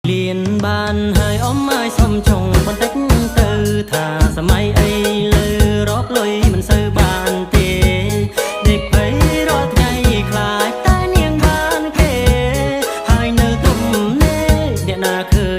លៀនបានហើយអមឲ្យសុំចុងបន្តិចទៅថាសម័យអីលើរកលុយមិនសូវបានទេដេកភ័យរាល់ថ្ងៃខ្លាចតែនាងបានគេហើយនៅទុំនេះអ្នកណាឃើញ។